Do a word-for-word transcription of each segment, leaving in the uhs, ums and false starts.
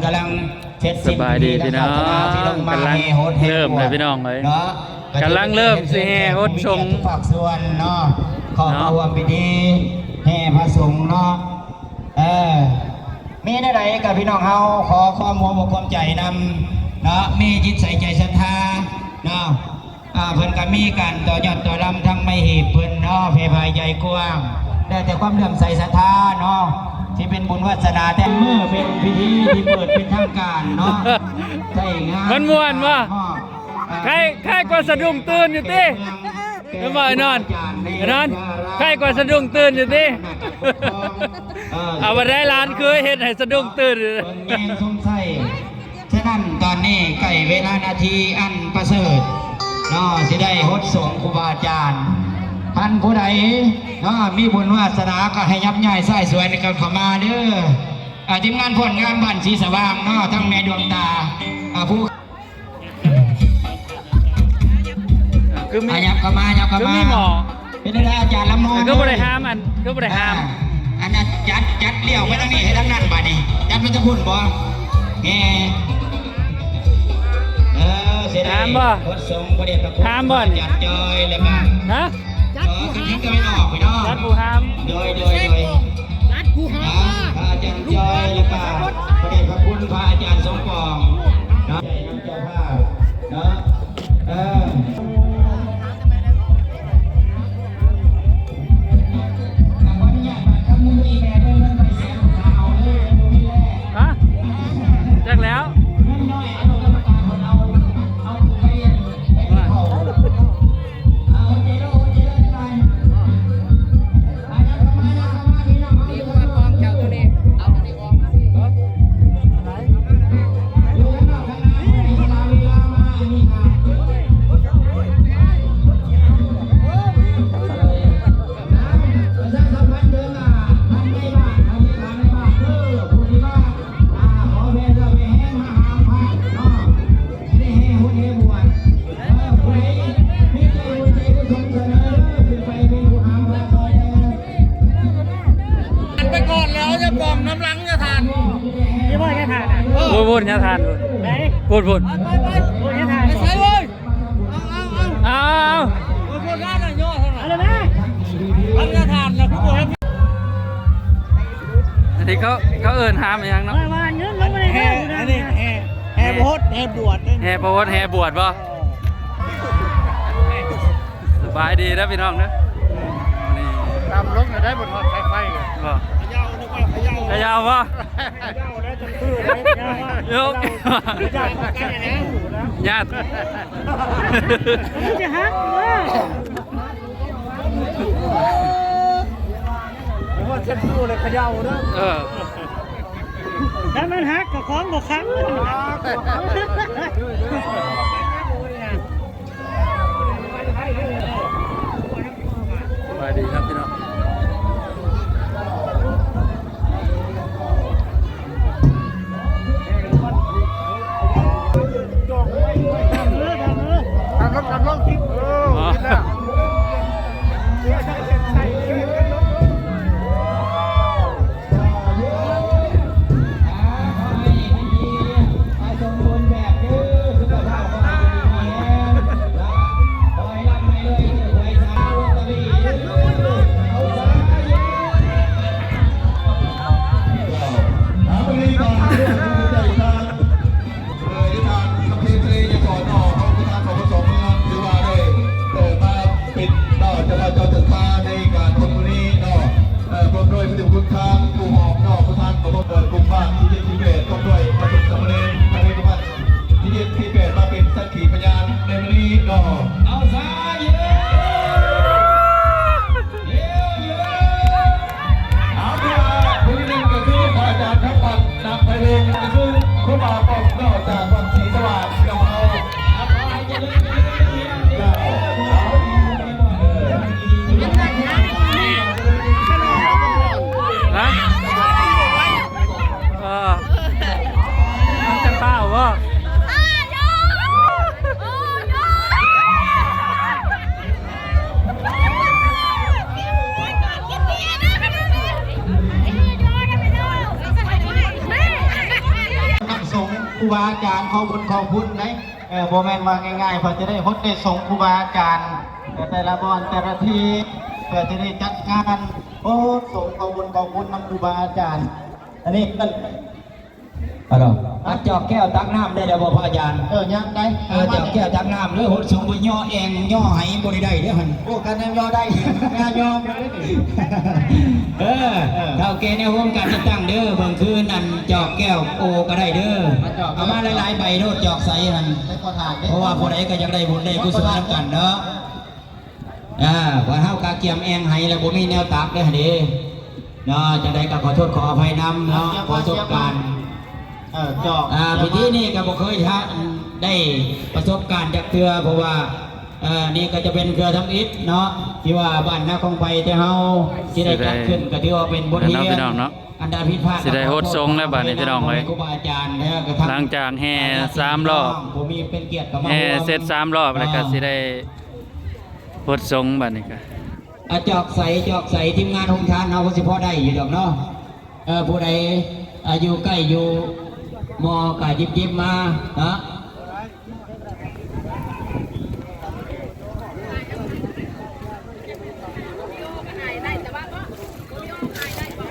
กำลังเสร็จสิ้นพิธีนะครับ สบายดีพี่น้อง คณะที่ลงมา กำลัง แห่โหดแห่ เริ่มแล้ว บวช พี่น้องเอ้ย เนาะ กำลังเริ่มสิแห่โหดสงฆ์ ผู้มีเกียรติทุกภาคส่วนเนาะ เข้ามา เนาะ ร่วมพิธีแห่พระสงฆ์เนาะ เออ มีแนวใดกับพี่น้องเฮา ขอความหัวอกความใจนำเนาะ มีจิตใส่ใจศรัทธาเนาะ อ่า เพิ่นก็มีการต่อยอดต่อรำทั้งไม้หีบเพิ่นเนาะ แผ่พายใหญ่กว้าง ได้แต่ความเลื่อมใสศรัทธาเนาะ ที่เป็นบุญวาสนาแต่มื้อเป็นพิธีที่เปิดเป็นทางการเนาะ ใช่งาน มันม่วนบ่ มอบ อ่า ใคร ใครก็สะดุ้งตื่นอยู่ติ เห็นบ่ไอ้นอน ไอ้นอน ใครก็สะดุ้งตื่นอยู่ติ เออ เอาบ่ได้ หลานเคยเฮ็ดให้สะดุ้งตื่น เบิ่งแยงสงสัย ฉะนั้นตอนนี้ใกล้เวลานาทีอันประเสริฐเนาะ สิได้หดสงฆ์ครูบาอาจารย์ ท่านผู้ใดเนาะ มีบุญวาสนาก็ให้ยับย้ายซ้ายสวยกันเข้ามาเด้อ อ่า ทีมงานพ่นงามบ้านสีสว่างเนาะ ทั้งแม่ดวงตา อ่า ผู้ คือมี อ่ะ ยับเข้ามา ยับเข้ามา คือมีหม้อ เป็นเวลาอาจารย์ลำนอง คือบ่ได้ห้ามอัน คือบ่ได้ห้าม อ่า อันนั้นจัด จัดเลี้ยวไปทางนี้ให้ทางนั้นบาดนี้ จัดมันจะพุ่นบ่ แง่ เออ เสียดาย ห้ามบ่ พระสงฆ์พระเดชพระคุณ ห้ามบ่ อาจารย์จอยแล้วก็ ฮะ เออ ขึ้นถึงก็ไม่ออกไปเนาะ จัดผู้ห้าม โดย โดย โดย จัดผู้ห้าม อ่า พระอาจารย์จอยแล้วก็พระเดชพระคุณพระอาจารย์สมปองเนาะ เจ้าภาพเนาะ เออ ขออนุญาตบัตรคำนึงอีกแบบนึง มันไปเสียงข่าวเลย ฮะ จักแล้ว เงินน้อย เอาลงกรรมการคนเอา เอาไป ไปเขา เอาเจโร่ เจโร่ จักหน่อย มา ยับเข้ามา ยับเข้ามา พี่น้อง เอา นี่ เจโร่ มันวางกองเจ้าตัวนี้ เอาตัวนี้ออกมาสิ หันไปก่อนแล้วจะปองน้ำลังจะทาน นี่บ่จะทานอ่ะ เออ พูดพูดจะทานพูด ไหน พูดพูด ไปไปไป พูดจะทาน ไปใส่เลย เอาเอาเอา เอาเอา เอาพูดได้หน่อยย่อเท่าไหร่ เอาเลยนะ ทำจะทานนะคุณผู้ชม อันนี้เขาเขาเอิ้นห้ามอีหยังเนาะ ว่าว่าเงินมันไม่ได้ แห่ เงินนะ อันนี้แห่ แห่โพสแห่บวชเนี่ย แห่โพสแห่บวชบ่ สบายดีนะพี่น้องนะ นี่ ตามลงก็ได้บนหอดสายไฟเลย บ่ เขย่านึกว่าเขย่า เขย่าบ่ เขย่าแล้วจะคือเลย ยก เขย่ากันเนี่ยนะ ญาติ มันจะหักเนาะ ผมว่าเช็ดตู้เลยเขย่าเนาะ เออ ถ้ามันหักก็ของบ่คัก สบายดีครับพี่น้อง ทำรถทำรถ เออ อ๋อ กินแล้ว เอ่อ นิทานคำพีร์ทะเลยังก่อนเนาะ ของประธานสปสเมือง ถือว่าได้เติบมาเป็นเนาะ เจ้าภาพเจ้าศรัทธาในการทำบุญนี้เนาะ เอ่อ พร้อมด้วยพระเดชพระคุณทางผู้หอมเนาะ ประธานสปสเอ่อกลุ่มบ้านที่เจ็ดที่แปด พร้อมด้วยพระสงฆ์สามเณร พระเดชพระคุณที่เจ็ดที่แปด มาเป็นสักขีพยานในวันนี้เนาะ เอาซะ เย้ เย้ เย้ เอาเถอะ ผู้ที่หนึ่งก็คือพระอาจารย์ทัพพันธ์นามไพโรง ก็คือครูบาปอมนอกจากวัดศรีสว่างเจ้าเฮา เจ้า เอา ฮะ เออ มันจะเปล่าวะ น้ำ สงฆ์ครูบาอาจารย์ ขอบุญขอคุณเด้ เออ บ่แม่นว่าง่ายๆ เพื่อจะได้ฮดได้สงฆ์ครูบาอาจารย์ แต่แต่ละบ่อนแต่ละที่ เพื่อจะได้จัดงาน โอ้ สงฆ์ขอบุญขอคุณนำครูบาอาจารย์ อันนี้มัน ฮัลโหล อันจอกแก้วตักน้ำได้แล้วบ่พระอาจารย์ เออ ยังได้ เออ จอกแก้วตักน้ำเด้อ ฮดสงฆ์บ่ย่อแอ่งย่อไหบ่ได้ได้เด้อหั่น โอ้ กันยังย่อได้ งานย่อมเลย เออ เออ เฒ่าแก่ในวงการจัดตั้งเด้อ เบิ่งคืนนั่นจอกแก้วโอก็ได้เด้อ มาจอก เอามาหลายๆใบโลด จอกใสหั่น ไปขอทานเด้อ เพราะว่าผู้ใดก็อยากได้บุญได้กุศลนำกันเนาะ อ่า ว่าเฮากะเกียมแอ่งไหแล้วบ่มีแนวตักเด้อหั่นเด้ เนาะ จังใดก็ขอโทษขออภัยนำเนาะ ประสบการณ์ เออ จอก อ่า พิธีนี้ก็บ่เคยทะ ได้ประสบการณ์จักเทื่อ เพราะว่า เอ่อ นี่ก็จะเป็นเทื่อทำอิฐเนาะ ที่ว่าบ้านนาคองไพแต่เฮาสิได้จัดขึ้น ก็ถือว่าเป็นบทเรียน พี่น้องเนาะ อันใดผิดพลาด สิได้ฮดสงฆ์แล้วบัดนี้พี่น้องเอ้ย ครูบาอาจารย์เด้อกระทั่ง หลังจากแห่สามรอบ ผู้มีเป็นเกียรติก็มา แห่เสร็จสามรอบแล้วก็สิได้ฮดสงฆ์บัดนี้ก็ อ่ะ จอกใส จอกใส ทีมงานโฮมทานเฮาก็สิพอได้อยู่ดอกเนาะ เออ ผู้ใด อ่ะ อยู่ใกล้อยู่มอก็หยิบๆมาเนาะ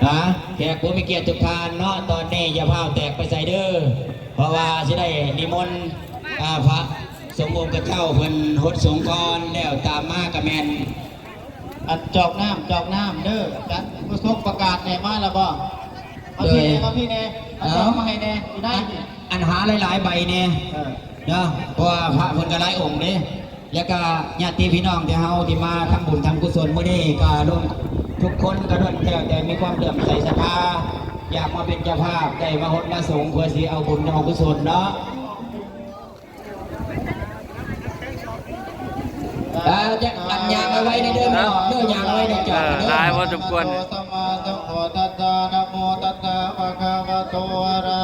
ฮะ แขกผู้มีเกียรติทุกท่านเนาะ ตอนนี้อย่าพาแตกไปใส่เด้อ เพราะว่าสิได้นิมนต์ อ่า พระสงฆ์องค์เจ้าเพิ่นฮดสงฆ์ก่อน แล้วตามมาก็แม่น อันจอกน้ำ จอกน้ำเด้อ จัดผู้ทรงประกาศแหน่มาแล้วบ่ มาพี่แหน่ มาพี่แหน่ เอาจอกมาให้แหน่ อยู่ได้ อันหาหลายๆใบแหน่ เออ เนาะ เพราะว่าพระเพิ่นก็หลายองค์เด้ แล้วก็ญาติพี่น้องที่เฮาที่มาทำบุญทำกุศลมื้อนี้ก็ล้วนทุกคนก็ล้วนแล้วแต่มีความเลื่อมใสศรัทธา อยากมาเป็นเจ้าภาพ ได้มาฮดมาสงฆ์เพื่อสิเอาบุญเอากุศลเนาะ เอ่อ จะนำยางเอาไว้ในเดินออกเด้อ ยางเอาไว้ในจอด เออ หลายพอสมควร สัมมาสัมพุทธัสสะ นะโมตัสสะ ภะคะวะโต อะระ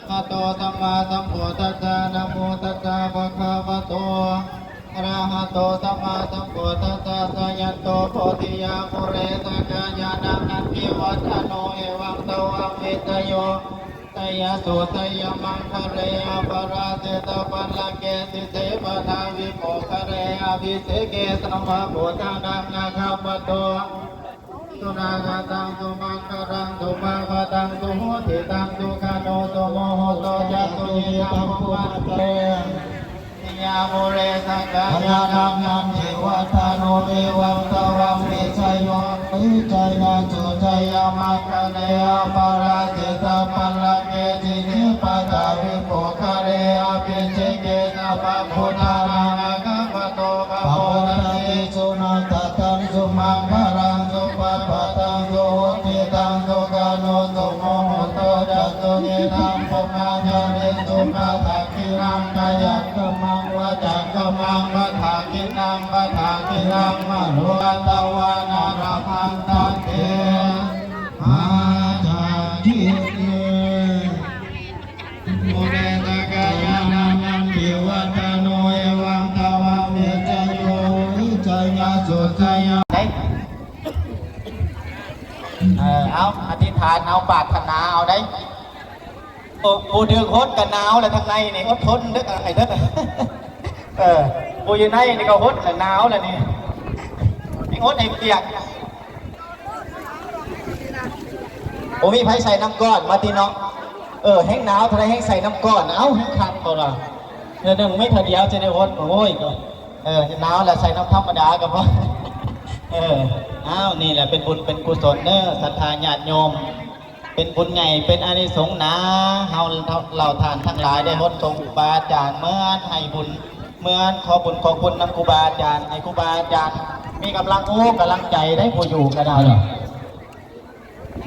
หะโต สัมมาสัมพุทธัสสะ นะโมตัสสะ ภะคะวะโต อะระหะโต สัมมาสัมพุทธัสสะ สะยันโต โพธิยา มูเล สักกายานัง นันทิวัฒโน เอวังตวัง วิจโย จยสุจยมังคเล อปราจิตปัลลงเก สิทธิปทาวิโมคคเล อภิเสกเก สัพพะพุทธานัง อาคัมปโต สุนาคาตัง สุมังคลัง สุภาพะตัง สุหุติตัง สุขโน สุโมหุโต จะสุยิตัง ภุวันเต ยามูเล สักกายานัง นันทิวัฒโน เอวังตวัง วิจโย วิจยสุจยมังคเล อปราจิตปัลลงเก สิทธิปทาวิโมคคเล อภิเสกเก สัพพะพุทธานัง อาคัมปโต ปะโมทะเต สุนาคาตัง สุมังคลัง สุภาพะตัง สุหุติตัง สุขโน สุโมหุโต จะสุยิตัง ภุวันเต สุปะทัง ขิณัง กายักขมัง วาจากขมัง ปะทังขิณัง ปะทังขิณัง มะโน ตวานารัมพันธันเต มาจากขิเน โมเดสกายานานันทิวัฒโน เอวังตวัง วิจโย วิจยสุจยา เออ เอา อธิษฐาน เอา ปรารถนา เอาได้ โอ้ ผู้ถือฮดก็หนาวแล้ว ทางในนี่อดทนเด้อ ไอ้เด้อ เออ ผู้อยู่ในนี่ก็ฮดแล้ว หนาวแล้วนี่ นี่ฮดให้เปียก โอ้ มีไผใส่น้ำก้อนมาติเนาะ เออ แฮงหนาวเท่าใดแฮงใส่น้ำก้อน เอ้า แฮงคักเอาล่ะ เทื่อหนึ่งไม่เท่าเดียวจะได้ฮด โอ้ย ก็ เออ หนาวแล้วใส่น้ำธรรมดาก็พอ เออ อ้าว นี่แหละเป็นบุญเป็นกุศลเด้อ ศรัทธาญาติโยม เป็นบุญใหญ่ เป็นอานิสงส์หนา เฮาเหล่าท่านทั้งหลายได้ฮดสงฆ์ครูบาอาจารย์ เหมือนให้บุญ เหมือนขอบุญขอคุณนำครูบาอาจารย์ ให้ครูบาอาจารย์มีกำลังอกกำลังใจได้ผู้อยู่ก็ได้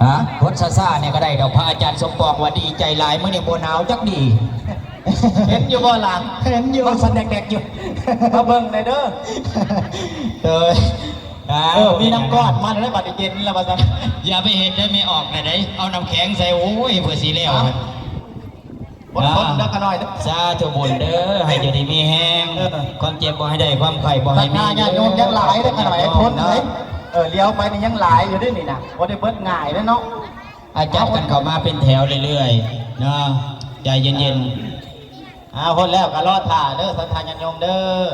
ฮะ ฮดซ่าๆเนี่ยก็ได้ดอก พระอาจารย์สมปองว่าดีใจหลาย มื้อนี้บ่หนาวจักดี เห็นอยู่บ่ล่ะ เห็นอยู่ มันสั่นแดกๆอยู่ มาเบิ่งหน่อยเด้อ เด้อ เออ มีน้ำก้อนมาแล้วบัดนี้เย็นแล้วว่าซั่น อย่าไปเฮ็ดได้ไม่ออกนะเด้ เอาน้ำแข็งใส่ โอ้ย เพื่อสิแล้ว ฮะ อดทนเด้อขะน้อยเด้อ สาธุบุญเด้อ ให้อยู่ดีมีแฮง เออ ความเจ็บบ่ให้ได้ ความไข้บ่ให้มี ศรัทธาญาติโยมยังหลายเด้อขะน้อย อดทนเลย เออ เลี้ยวไปนี่ยังหลายอยู่เด้อนี่นะ บ่ได้เบิดง่ายเด้อเนาะ อาจารย์กันเข้ามาเป็นแถวเรื่อยๆ เนาะ ใจเย็นๆ อ่า ฮอดแล้วก็รอถ่าเด้อ ศรัทธาญาติโยมเด้อ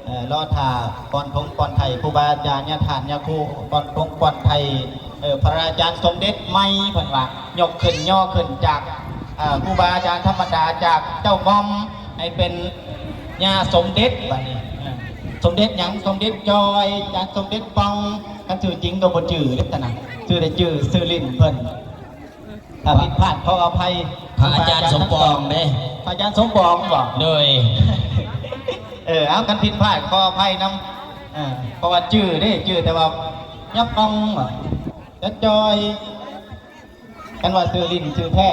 เอ่อ รอถ่าป้อนธงป้อนไถ่ ครูบาอาจารย์ ญาติธาตุญาติครู ป้อนธงป้อนไถ่ เอ่อ พระอาจารย์สมเด็จใหม่ เพิ่นว่า ยกขึ้น ย่อขึ้นจาก เอ่อ ครูบาอาจารย์ธรรมดา จากเจ้าหม่อม ให้เป็นญาสมเด็จ บัดนี้ เอ่อ สมเด็จหยัง สมเด็จจอย อาจารย์สมเด็จปอง คันชื่อจริงก็บ่จื่อเด้อ ตะนะ ชื่อแต่จื่อ ชื่อเล่นเพิ่น ถ้าผิดพลาดขออภัย พระอาจารย์สมปองเด้ พระอาจารย์สมปองบ่ โดย เออ เอา คันผิดพลาดขออภัยนำ เออ เพราะว่าจื่อเด้ จื่อแต่ว่ายับปองบ่ จันจอย คันว่าชื่อเล่นชื่อแท้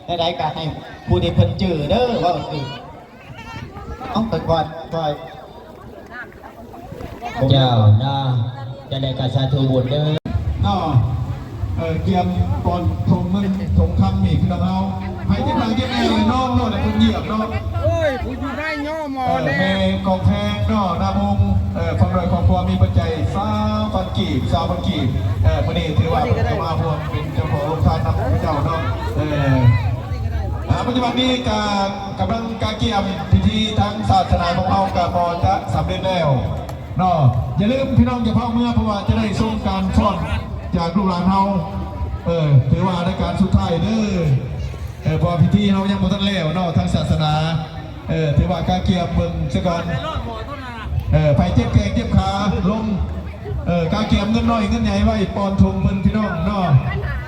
ใดๆ ก็ให้ผู้ที่เพิ่นจื่อเด้อ เว้าซื่อ เอา ค่อยๆ ค่อย เจ้าเนาะ จะได้กระสาธุบุญเด้อ เนาะ เออ เกียมก่อนทงเงินทงคำนี่พี่น้องเฮา ให้เก็บหลังเก็บแม่เลยเนาะ เนาะ แล้วเพิ่นเหยียบเนาะ โอ้ย ผู้อยู่ได้ย่อหมอ เออ แน่ แม่กองแพงเนาะ นามง เออ พร้อมด้วยครอบครัวมีปัจจัย สามพัน กีบ สามพัน กีบ เออ มื้อนี้ถือว่าเพิ่นก็มาร่วมเป็นเจ้าของโรงทานนำพระเจ้าเนาะ เออ อ่า ปัจจุบันนี้ก็กำลังกะเกียมพิธีทางศาสนาของเฮาก็พอจะสำเร็จแล้ว เนาะ อย่าลืมพี่น้องอย่าพลาดเมื่อ เพราะว่าจะได้ชมการฟ้อนจากลูกหลานเฮา เออ ถือว่ารายการสุดท้ายเด้อ เออ เพราะว่าพิธีเฮายังบ่ทันแล้วเนาะ ทางศาสนา เออ ถือว่ากะเกียมเบิ่งซะก่อน เออ ไผเจ็บแข้งเจ็บขาลง เออ กะเกียมเงินน้อยเงินใหญ่ไว้ป้อนธงเพิ่นพี่น้องเนาะ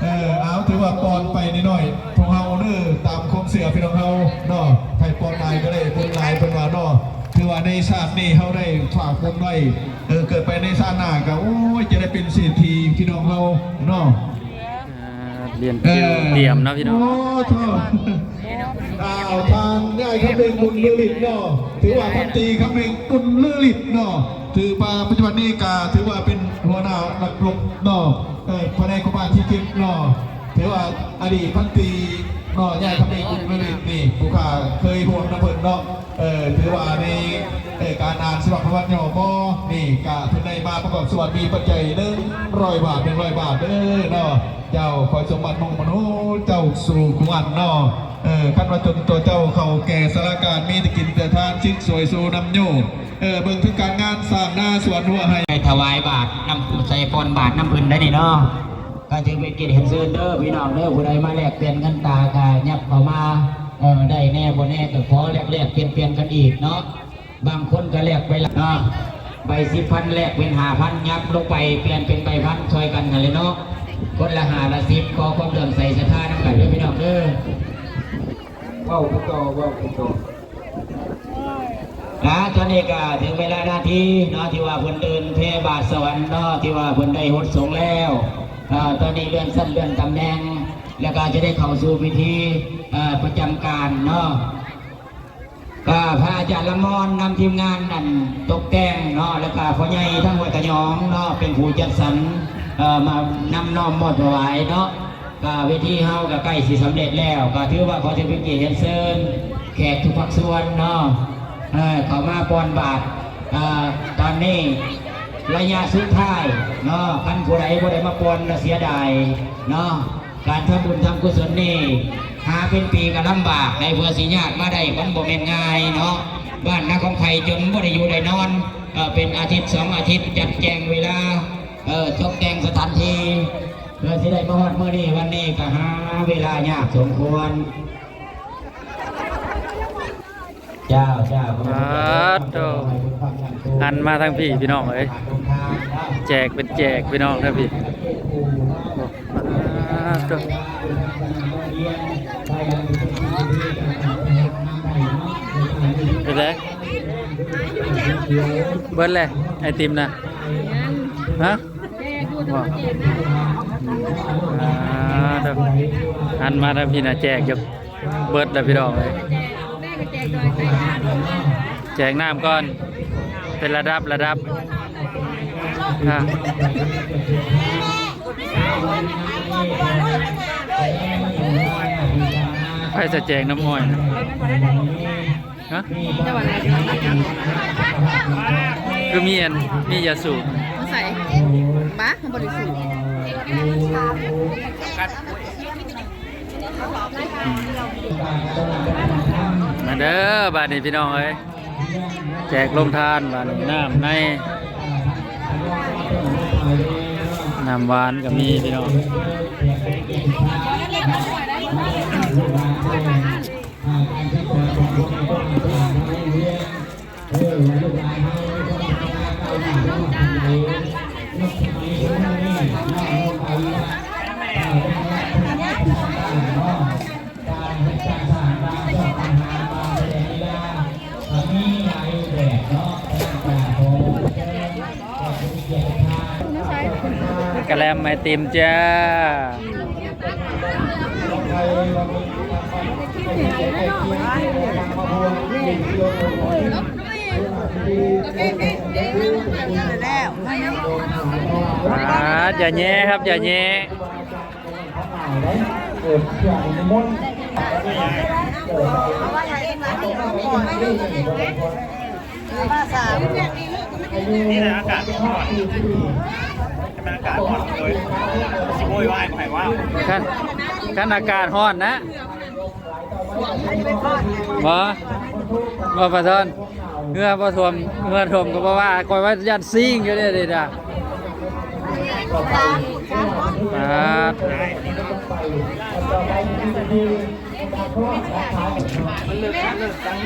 เออ เอา ถือว่าป้อนไปน้อยๆ พวกเฮาเด้อ ตามความเชื่อพี่น้องเฮาเนาะ ไผป้อนหลายก็ได้บุญหลายเพิ่นว่าเนาะ ถือว่าในชาตินี้เฮาได้ฝากบุญไว้ เออ เกิดไปในชาติหน้าก็ โอ้ย จะได้เป็นเศรษฐีพี่น้องเฮาเนาะ อ่า เรียนคิว เออ เตรียมเนาะพี่น้อง โอ้โธ่ อ้าว ทางยายคำเพ็งบุญลือฤทธิ์เนาะ ถือว่าพันตรีคำเพ็งบุญลือฤทธิ์เนาะ ถือว่าปัจจุบันนี้ก็ถือว่าเป็นหัวหน้านักรบเนาะ เออ ภายในกองพันที่เจ็ดเนาะ ถือว่าอดีตพันตรีเนาะ ยายคำเพ็งบุญลือฤทธิ์นี่ ผู้ข้าเคยร่วมนำเพิ่นเนาะ เออ ถือว่าใน เออ การอ่านสมัครประวัติย่อบ่ นี่ก็เพิ่นได้มาประกอบส่วนมีปัจจัยหนึ่งร้อยบาท หนึ่งร้อยบาทเด้อเนาะ เจ้าขอสมบัติมงมโนเจ้าสู่ขวัญเนาะ เออ คันว่าจนตัวเจ้าเข้าแก่สารการมีแต่กินแต่ทาน ชิดสวยสู่นำโย เออ เบิ่งถึงการงานสร้างนาสวนหัวไร่ ถวายบาตรนำ ใส่ปอนบาตรนำเพิ่นได้นี่เนาะ ก็ถือเป็นเกียรติเห็นเชิญเด้อพี่น้องเด้อ ผู้ใดมาแลกเปลี่ยนเงินตราก็ยับเข้ามา เออ ได้แน่บ่แน่ก็ขอแลกแลกเปลี่ยนเปลี่ยนกันอีกเนาะ บางคนก็แลกไปละเนาะ ใบสิบพันแลกเป็นห้าพัน ยับลงไปเปลี่ยนเป็นใบพัน ช่วยกันนั่นเลยเนาะ คนละห้าละสิบ ขอความเลื่อมใสศรัทธานำกันเด้อพี่น้องเด้อ เว้าไปต่อ เว้าไปต่อ นะ ตอนนี้ก็ถึงเวลานาทีเนาะ ที่ว่าเพิ่นเดินแผ่บาทสวรรค์เนาะ ที่ว่าเพิ่นได้หดสงแล้ว เอ่อ ตอนนี้เลื่อนชั้นเลื่อนตำแหน่ง แล้วก็จะได้เข้าสู่พิธี เอ่อ ประจำการเนาะ ก็พระอาจารย์ละมอนนำทีมงานนั่นตกแต่งเนาะ แล้วก็พ่อใหญ่ทั้งวัดตะยองเนาะ เป็นผู้จัดสรร เอ่อ มานำน้อมมอบถวายเนาะ ก็เวทีเฮาก็ใกล้สิสำเร็จแล้ว ก็ถือว่าขอถือเป็นเกียรติเรียนเชิญแขกทุกภาคส่วนเนาะ เอ่อ เข้ามาปอนบาตร เอ่อ ตอนนี้ระยะสุดท้ายเนาะ คันผู้ใดบ่ได้มาปอนก็เสียดายเนาะ การทำบุญทำกุศลนี่หาเป็นปีก็ลำบาก ได้เพื่อสิยากมาได้มันบ่แม่นง่ายเนาะ บ้านนาของไผจนบ่ได้อยู่ได้นอน เอ่อ เป็นอาทิตย์สองอาทิตย์ จัดแจงเวลา เอ่อ ตกแต่งสถานที่ เพื่อสิได้มาฮอดมื้อนี้วันนี้ก็หาเวลายากสมควร เจ้า เจ้า สาธุ หันมาทางพี่พี่น้องเอ้ย แจกเป็นแจกพี่น้องนะพี่ สาธุ เป็นไง เบิดเลย ไอติมนะ ฮะ บ่ อ่า เด้อ หันมาทางพี่นะ แจกอยู่ เบิดแล้วพี่น้องเอ้ย แจกน้ำก่อน เป็นระดับระดับ อ่ะ ไผจะแจกน้ำอ้อยนะ ฮะ คือมีอัน มียาสูบ มาใส่ บ้า มันบริสุทธิ์ เ มาเด้อ บาดนี้พี่น้องเอ้ย แจกโรงทาน บาดนี้ น้ำใน น้ำหวานก็มีพี่น้อง กะแลมไอติมจ้า อ่า อย่าแย่ครับ อย่าแย่ นี่แหละอากาศมันร้อนใช่ไหมอากาศร้อนเลยสิโวยวายใครว่า คัน คันอากาศฮ้อนนะ บ่ บ่ประทอน เฮือบ่ท่วม เฮือท่วมก็บ่ว่า คอยว่าย่านซิ่งอยู่เด้เด้จ้ะ อ่า มันเลิกมันเลิกจัง